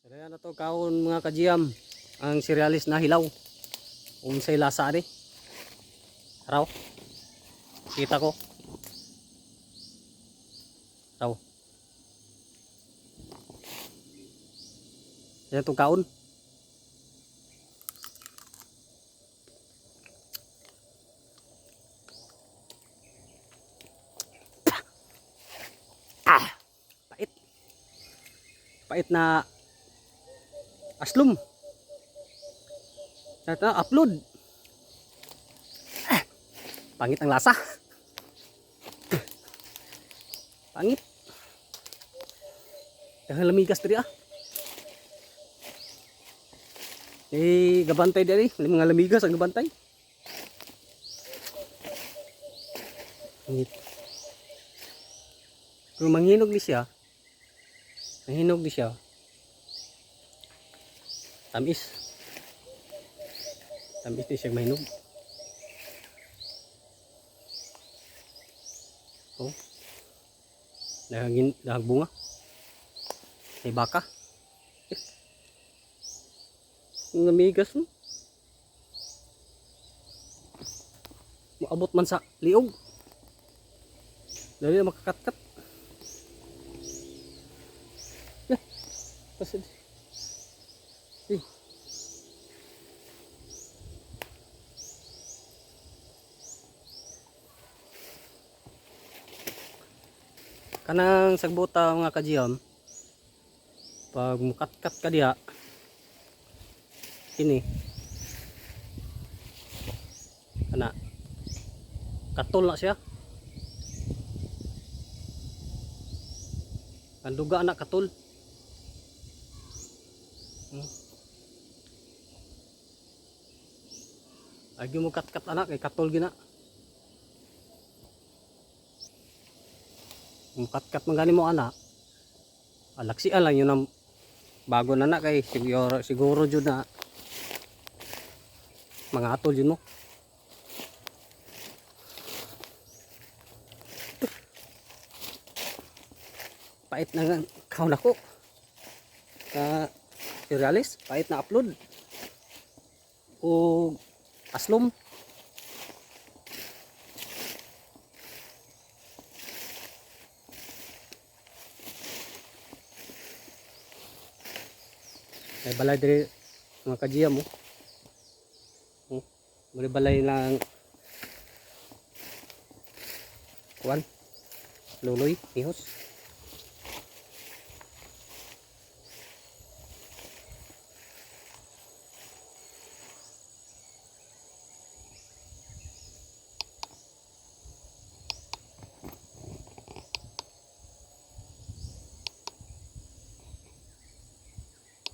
Kaya na to kaon, mga kajiyam, ang cerealis na hilaw. Unsay lasa ani? Raw. Kita ko. Raw. Yan itong kaon. Ah, pait. Pait na aslum. Ito, upload. Ah, pangit ang lasa. Pangit. Dahil lamigas diri ah. Eh, gabantay diri, mga lamigas ang gabantay. Pangit. Pero manghinog ni siya. Manghinog ni siya. Tamis. Tamis ni siya mahinog. Oh. Dahagin, dahag bunga. May baka. Eh. Ang namigas no. Maabot man sa liog. Dali na makakatkat. Eh. Pasid. Eh. Kanang sagbota, mga kajiyam, pag mukatkat ka diha kini kana, katol na siya. Ang duga na katol. Agi mo katkat anak kay katol gina. Mukatkat man gani mo ana. Alaksian lang yun ang bago na na kay siguro, siguro jud na mga atol yun mo. Pait na nga kaon ako. Ka Cerealis, pait na upload. O aslom. May balay diri, mga kajiya mo. Oh, may balay lang kuan. Luloy, nihos.